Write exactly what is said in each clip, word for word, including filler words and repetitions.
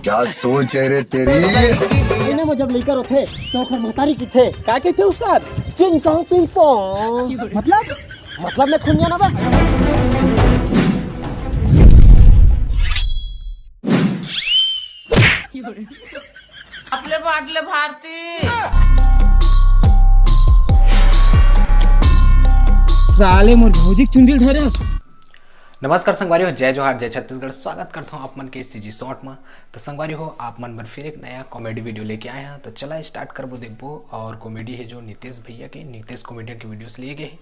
क्या सोच है रे तेरी? एने में जब लइका रोथे, तो ओकर महतारी किथे, का किथे उस्ताद? चिंग चोंग पिंग पोंग। मतलब? मतलब मैं खुनिया ना बे। अपने बाटले भारती। साले मोर भौजी के चुंदी ल धरे। नमस्कार संगवारी हो, जय जोहार, जय छत्तीसगढ़। स्वागत करता हूँ आप मन के सीजी शॉर्ट में। तो संगवारी हो, आप मन बर फिर एक नया कॉमेडी वीडियो लेके आए हैं। तो चला स्टार्ट करबो, देखबो। और कॉमेडी है जो नितेश भैया के, नितेश कॉमेडियन के वीडियो से लिए गए हैं।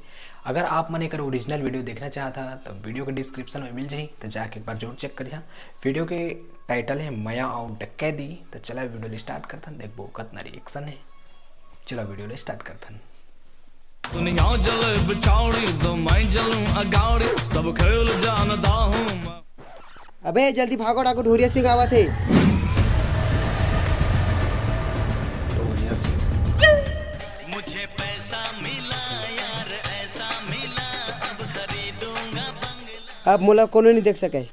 अगर आप मन एकर ओरिजिनल वीडियो देखना चाहता है तो वीडियो के डिस्क्रिप्शन में मिल जाही, तो जाके एक बार जरूर चेक करिहा। वीडियो के टाइटल है मया और डकैती। तो चला वीडियो ले स्टार्ट करथन, देखबो कतना रिएक्शन है। चला वीडियो ले स्टार्ट करथन। दुनिया जले बिछावड़ी, तो मैं जलूं अगावड़ी, सब खेल जानता हूँ मैं। अबे जल्दी भागो, डाकू ढोरिया सिंह आवत हे। मुझे पैसा मिला यार, ऐसा मिला, अब खरीदूंगा बंगला। अब मोला कोनो नहीं देख सके।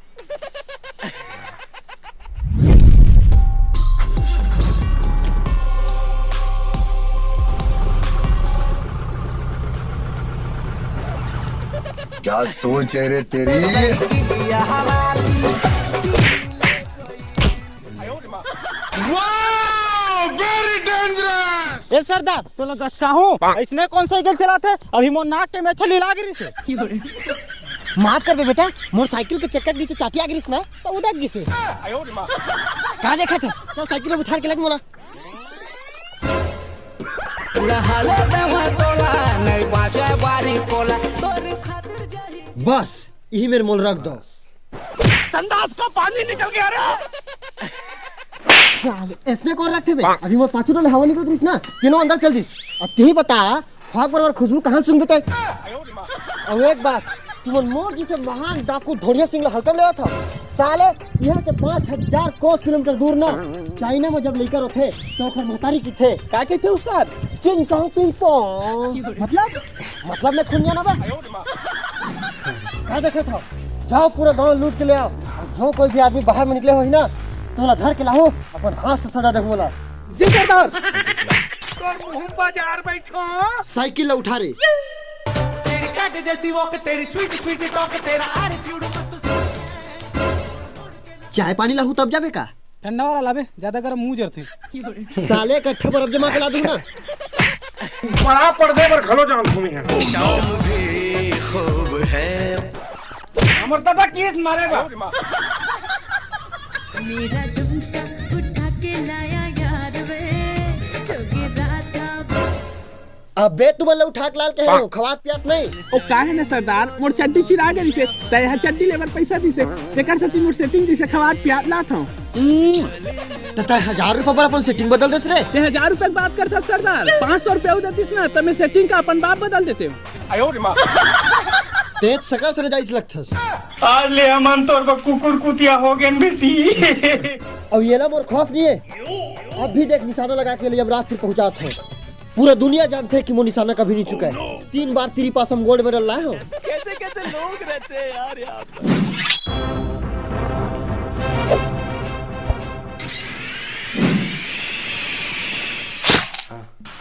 क्या सोच है रे तेरी? Wow, very dangerous। ए सरदार, तोला गचकाहूं, अइसने कोन साइकिल चलाथे? अभी मोर नाक के मेछा लिला गिरिस हे। माफ करबे बेटा, मोर साइकिल के चक्का के नीचे चाटी आ गिरिस ना, त उदक गिस हे। का देखत हस? चल साइकिल में उठार के लग मोला। बस, इही मेर मोल रख दो। संडास का पानी निकल गया रे। साले, अइसने कोन रखथे बे? अभी मोर पाछू डोले हवा निकलत रहिस ना, तेनो अंदर चल दिस। अब तेही बता, फाक बरोबर खुशबू कहाँ सूंघबे तैं? अउ एक बात, तुमन मोर जइसे महान डाकू ढोरिया सिंह ला हल्का में लेवत हव। साले, इहाँ से पाँच हजार कोस किलोमीटर दूर ना, चाइना में जब लइका रोथे, तो ओकर महतारी किथे। का किथे उस्ताद? चिंग चोंग पिंग पोंग। मतलब? मतलब मैं खुनिया ना बे। का देखत हव? जाओ पूरा गांव लूट के ले आओ। अउ जो कोई भी आदमी बाहर में निकले होही ना, तो ओला धर के लाहू, अपन हाथ से सजा देहू ओला। जी सरदार। तोर मुंह बाजार बैठो। साइकिल ला उठा रे। तेरी कांटे जैसी वॉक, तेरी स्वीट स्वीट टॉक, तेरा एटीट्यूड मस्त। चाय पानी लाहू तब जाबे का? ठंडा वाला लाबे, ज्यादा गरम मुंह जरथे। साले इकट्ठा बर्फ जमा के ला दूं ना। बड़ा पर्दे पर घलो जान सुनी है। शाम भी खूब है। हमर दादा केस मारेगा। मेरा झुमका उठा के लाया यार वे, जोगीरा था। अबे तुमन ला उठा के लाल कहे हो, खवात पियात नहीं। ओ काहे न सरदार, मोर चड्डी चिरा गे रिसे, तैं ह चड्डी लेबर पैसा दिसे, तेकर सेती मोर सेटिंग दिसे, खवात पियात लात हूँ। त तैं हजार रुपया बर अपन सेटिंग बदल देस रे। ते हजार रुपया के बात करथस सरदार, पाँच सौ रुपया उ देतिस ना, त मैं सेटिंग का अपन बाप बदल देते हूँ। तें सकल से रजाइस लगथस। आज ले हमन तोर बर कुकुर कुतिया हो गेन बेटी। अब येला मोर खौफ नहीं है। अब भी देख निशाना लगा के लिए हम रात फिर पहुंचात है। पूरा दुनिया जानथे कि मोर निशाना कभी नहीं चुका है। तीन बार त्रिपासम गोल्ड मेडल लाए हो। कैसे कैसे लोग रहते हैं यार यहाँ पर।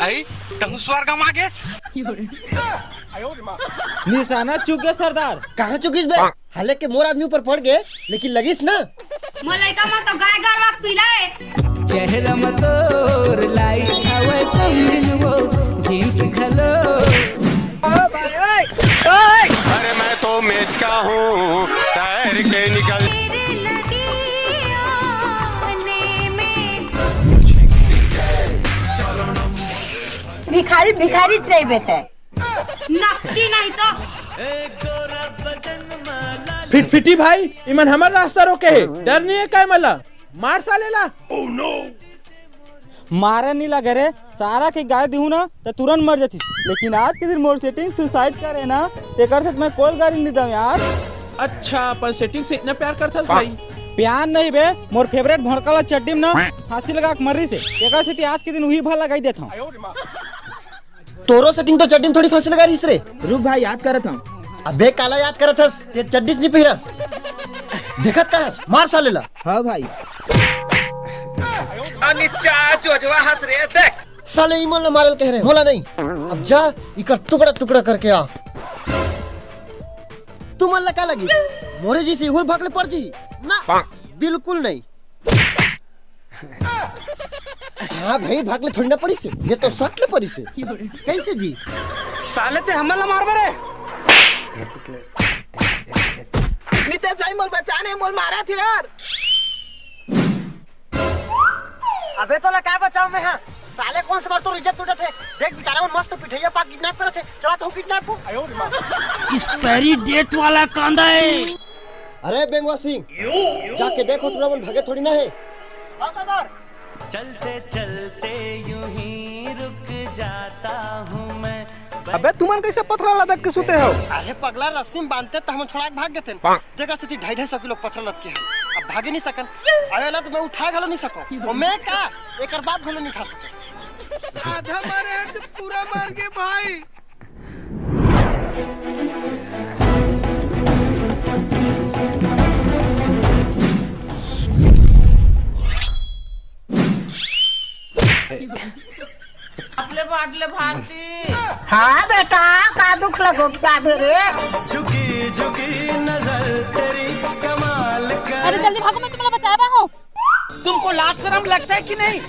आई, कहूँ स्वर्ग मा गेस। निशाना चुक गे सरदार। कहाँ चुकिस बे? हालांकि मोर आदमी ऊपर पड़ गे, लेकिन लगिस ना। मोर लइका मन तो गाय गरवा के पीला हे। चेहरा म तोर लाइट हवय समझिन वो जींस घलो। अरे मैं तो मेचका हूँ, तैर के निकल। भिखारी, भिखारी चाहिए बेटा। नकटी नहीं तो। फिटफिटी भाई, इमन हमर रास्ता रोके हे। डर नहीं है काय मला? मार साले ला। मारे नहीं लगे रे, सारा के गाय दिहू ना तो तुरंत मर जाती। लेकिन आज के दिन मोर सेटिंग सुसाइड करे ना, तेकर से मैं कोल गारी नहीं दम यार। अच्छा, अपन सेटिंग से इतना प्यार करथस भाई? प्यार नहीं बे, मोर फेवरेट भड़काला चड्डी में ना फांसी लगा के मर रही से, तेकर से आज के दिन वही भला लगाई देता हूँ। तोरो सेटिंग तो चड्डी में थोड़ी फांसी लगा रहीस रे। रुक भाई, याद करत हूँ। अबे काला याद करत हस, ते चड्डी से नहीं पहिरस। देखत का हस, मार साले ला। हाँ भाई। निच्चा जोजवा हस रे, देख। साले इमन ला मारे ल कहे रहे, मोला नहीं। अब जा, इकर टुकड़ा टुकड़ा करके आ। तुमन ला का लगिस, मोरे जइसे इहू ल भाग ले पड़ जी? ना, बिल्कुल नहीं। हाँ भाई, भाग ले थोड़ी ना पड़िस हे, ये तो सट ले पड़िस हे। कइसे जी? साले ते हमन ला मारबे रे। नितेश भाई, मोला बचा नहीं, मोला मारथे यार। अबे तोला का बचाओं मैं, हाँ? साले कोन से बार तोर इज्जत टूटत हे? देख बेचारा मन मस्त पिठइया पाक किडनैप करत हे, चला तहूँ किडनैप हो। Expiry date वाला कांदा हे। अरे बेंगवा सिंह, जाके देखो टूरा मन भागे थोड़ी ना हे। हाँ सरदार। चलते चलते यूं ही रुक जाता हूँ मैं। अबे तुमन कइसे पथरा लदक के सुते हो? अरे पगला, रस्सी में बांधते त हमन छोड़ा के भाग गेतेन। तेकर सेती ढाई ढाई सौ किलो पथरा लदके हे। अब भागे नहीं सकन। अरे ला तो मैं उठाए घलो नहीं सको। वो मैं का, एकर बाप घलो नहीं उठा सके। आधा मारे हे तो पूरा मार के भाई। अपने बाटले भारती। हाँ बेटा, का दुख लगो क्या बे रे? झुकी झुकी नजर तेरी कमाल कर। अरे जल्दी भागो, मैं तुम्हें बचावा हूँ। तुमको लाज शर्म लगता है कि नहीं?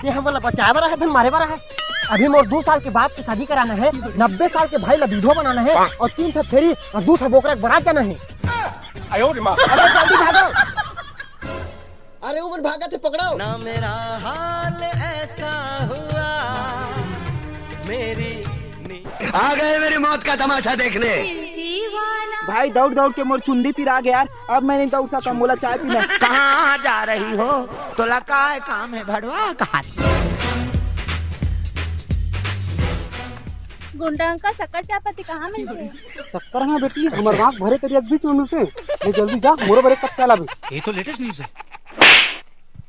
ये हमला बचाए बर हे, धन मारे बर हे। अभी मोर दू साल के बाप के शादी कराना हे, नब्बे साल के भाई ला विधवा बनाना हे, और तीन ठा छेरी और दू ठा बोकरा के बारात जाना हे। अरे जल्दी भागो। अरे उमन भागत हे, पकड़ो। ना मेरा हाल ऐसा हुआ, मेरी नी- आ गए मेरी मौत का तमाशा देखने। भाई दौड़ दौड़ के मोर चुंदी पिरा गे यार, अब मैं नहीं दौड़ सकंव, मोला चाय पीना हे। कहाँ जा रही हो? तोला काय काम हे भड़वा? कहाँ? गुंडा अंकल, शक्कर चाय पत्ती कहाँ मिलथे? शक्कर हाँ बेटी, हमर आँख भरे तरिया के बीच में मिलथे। ले जल्दी जा, मोरो बर एक कप चाय लाबे। ये तो लेटेस्ट न्यूज़ हे।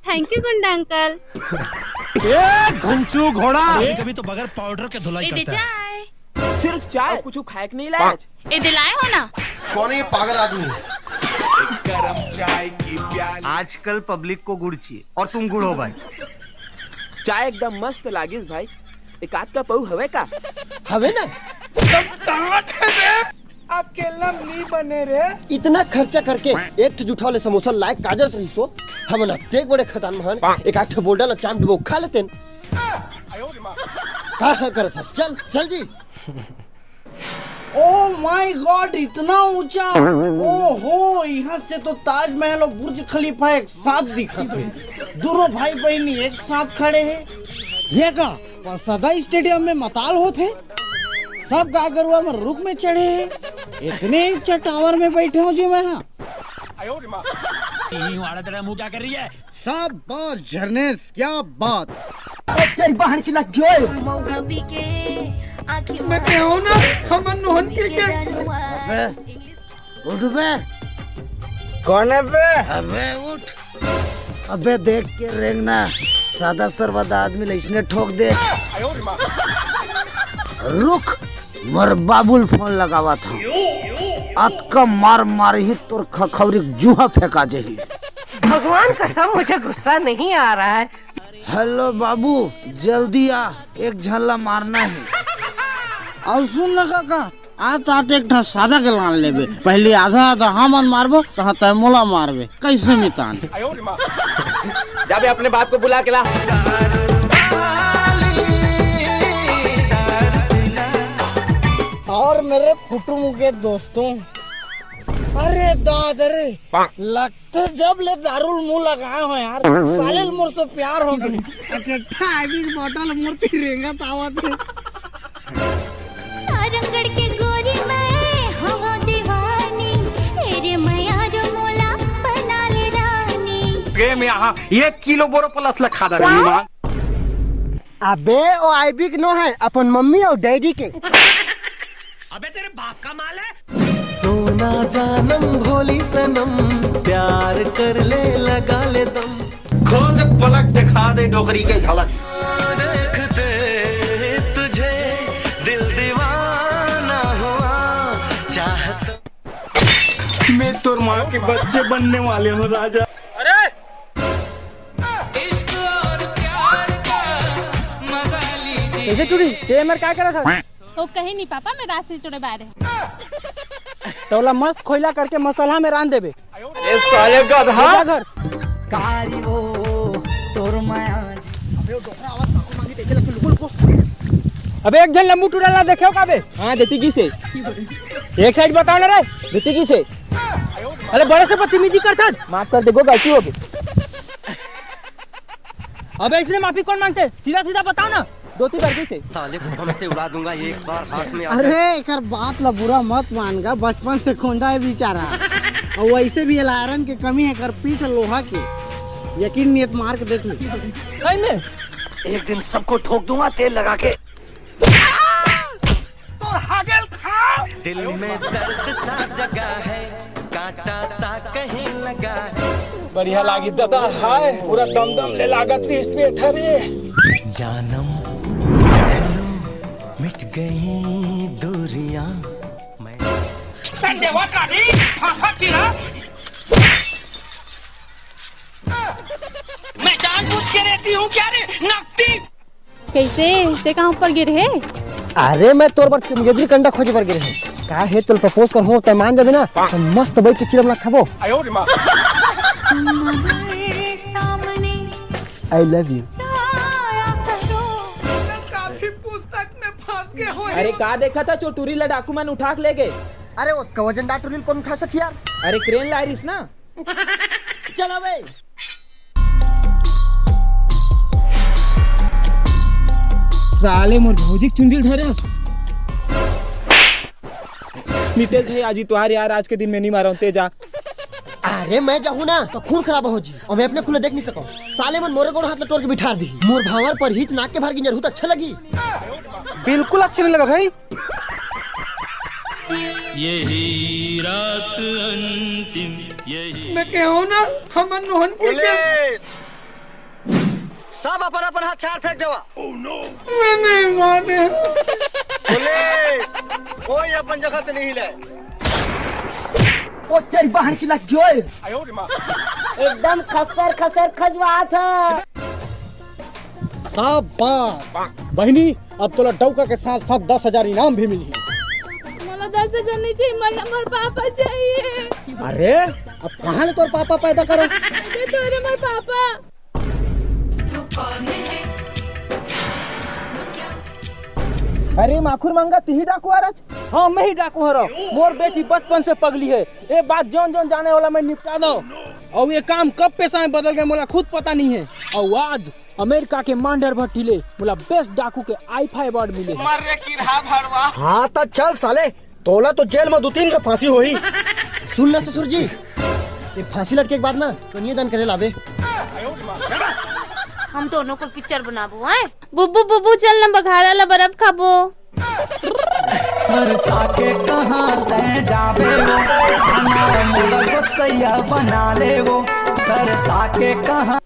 Thank you गुंडा अंकल। ए घुंचू घोड़ा। कभी कभी तो बगैर पाउडर के धुलाई ए दे करता है। चाय। सिर्फ चाय, कुछ खाए के नहीं लाया आज? ए दिलाए हो ना। कौन है ये पागल आदमी? गरम चाय की प्याली। आजकल पब्लिक को गुड़ चाहिए और तुम गुड़ हो भाई। चाय एकदम मस्त लागिस भाई। एक आध कप अउ हवे का? हवे ना। एकदम टाट हे बे। अकेला नहीं बने रे। इतना खर्चा करके एक ठो जुठा वाले समोसा लायक काजर रहिसो, हमन अतेक बड़े खदान महन एक आध ठो बोल्डा ला चाम डुबो खा लेतेन। का हाँ करत हस? चल, चल जी। Oh my God, इतना ऊंचा! ओहो, यहाँ से तो ताजमहल और बुर्ज खलीफा एक साथ दिखत हे। दोनों भाई बहनी एक साथ खड़े हे। ये का? पर सदा स्टेडियम में मताल होत हे। सब गाय गरुआ मन रुख में चढ़े हे। इतने ऊंचा टावर में बैठे हों जी मैं, हाँ। यहीं हूँ, आड़ा टेढ़ा मुंह क्या कर रही है? शाबाश झरनेश, क्या बात। ए, तेरी बहन की लग गई। मौगबी के आँखी मैं कहूँ ना, हमर नोहन के के। अबे, उठ बे। कौन है बे? अबे, उठ। अबे, देख के रेंगना, सादा सरवादा आदमी ला इसने ठोक दे। रुक, मोर बाबू ल फोन लगावत हूँ। अतका मार मारही तोर खखौरी के जूहा फेंका जही। भगवान कसम, मुझे गुस्सा नहीं आ रहा है। हेलो बाबू, जल्दी आ, एक झन ला मारना हे। अउ सुन न काका, आत आत एक ठा सादा के लान लेबे। पहली आधा आधा हमन मारबो, तहाँ तय मोला मारबे। कइसे मितान? जाबे अपने बाप को बुला के ला। और मेरे फुटुम के दोस्तों, अरे दाद रे, लगथे जब ले दारू ल मुंह लगाए हो यार, साले ल मोर से प्यार हो गए। अच्छा, अभी बोतल मूर्ति रेंगत आवत हे। सारंगढ़ के गोरी मैं हवं दीवानी, ए रे मयार मोला बना ले रानी। गेम यहाँ एक किलो बोरो प्लस ला खा दे रही माँ। अबे ओ आईबी के नो हे, अपन मम्मी अउ डैडी के। अबे तेरे बाप का माल है। सोना जानम भोली सनम, प्यार कर ले लगा ले दम। खोल दे पलक, दिखा दे डोकरी के झलक। देखते तुझे दिल दीवाना हुआ, चाहत मैं तोर माँ के बच्चे बनने वाले हूँ राजा। अरे कैसे टूरी, ते एमर का करत हस? ओ कहीं नहीं पापा, मैं राजश्री टोरे बारे। तोला मस्त खोइला करके मसलहा में रांध देबे। ए साले गधा। जा घर। कारी वो तोर माया। अबे एक झन लंबू टूरा ला देखे हो का बे? हाँ, देती किसे? एक साइड बताओ ना रे। देती किसे? अरे बड़े से बदतमीजी करथन। माफ कर दे, गलती हो गई। अबे इसने माफी कौन मांगते? सीधा सीधा बताओ ना। धोती भर गई से। साले को बम से उड़ा दूंगा एक बार हाथ में आ जाए। अरे एकर बात ला बुरा मत मान गा, बचपन से खोंदा है बेचारा। और वैसे भी एला आयरन के कमी है, एकर पीठ लोहा के। यकीन नहीं है तो मार के देख ले। सही में? एक दिन सबको ठोक दूंगा तेल लगा के। दिल में दर्द सा जगा है, कांटा सा कहीं लगा है। बढ़िया लागी दादा, हाय पूरा दम दम ले लागत रहिस पेट हरे। जानम मिट गई दूरियां। मैं संडेवा का रे, फाफा किरा। मैं जानबूझ के रहती हूँ क्या रे, नकटी? कैसे? ते कहाँ ऊपर गिरे हे? अरे, मैं तोर बर चमगेदरी कंडा खोजे बर गिरे हे। का हे, तोल प्रपोज कर हो, तै मान जाबे ना, तो मस्त बैठ के चिलम ला खाबो। I love you। काफी पुस्तक में फंस गए हो। अरे, का देखा था, चोटुरी ला डाकू मन उठा के ले गए। अरे, ओतका वजनदार टुरी ल कोन उठा सकही यार? अरे, क्रेन ला रिस ना। चल अबे। साले मोर भौजी के चुंदी ल धरे। नितेश भाई, आज इतवार यार, आज के दिन मैं नहीं मारा हूँ, ते जा। अरे मैं जाहूँ ना तो खून खराब हो जी, और मैं अपने खुले देख नहीं सकूँ। साले मन मोरे गोड़ हाथ ल टोर के बिठार दी। मोर भांवर पर हित नाक के भार गिंजर हूँ तो अच्छा लगी। बिल्कुल अच्छा नहीं लगा भाई। यही रात अंतिम, यही मैं कहूँ ना, हमन नोहनपुर के पुलिस! सब अपन अपन हथियार फेंक देवा। मैं नहीं माने। पुलिस, कोई अपन जगह से नहीं हिले। ओ तेरी बहन की लग गई। एकदम खसर खसर खजवात है। शाबाश। बहिनी, अब तोला डौका के साथ साथ दस हजार इनाम भी मिलही। मोला दस हजार नहीं चाहिए, मोला मोर पापा चाहिए। अरे, अब कहाँ ले तोर पापा पैदा करो? दे दो रे मोर पापा। अरे माखुर मंगा, तिही डाकू हरच? हाँ, मैं ही डाकू हरव। मोर बेटी बचपन से पगली है। ए बात जौन जौन जाने वाला मैं निपटा दो। और ये काम कब पैसा में बदल गए, मोला खुद पता नहीं है। और आज अमेरिका के मांडर भट्टी ले मोला बेस्ट डाकू के आईफा अवार्ड मिले। मर रे किरहा भड़वा। हाँ, त चल साले, तोला तो जेल में दो तीन के फांसी होही। सुन ना ससुर जी, ते फांसी लटके के बाद ना कन्यादान करे लाबे। हम दोनों को पिक्चर बनाबो हैं। बुब्बू, बुब्बू, चल ना बघारा ला बर्फ खाबो। तरसा के कहाँ तय जाबे वो, खाना मोला गोसैया बना ले वो, तरसा के कहाँ।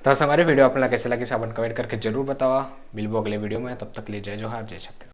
त संगवारी, वीडियो आप मन ला कैसे लगिस, अपन कमेंट करके जरूर बतावा। मिलबो अगले वीडियो में, तब तक ले जय जोहार, जय छत्तीसगढ़।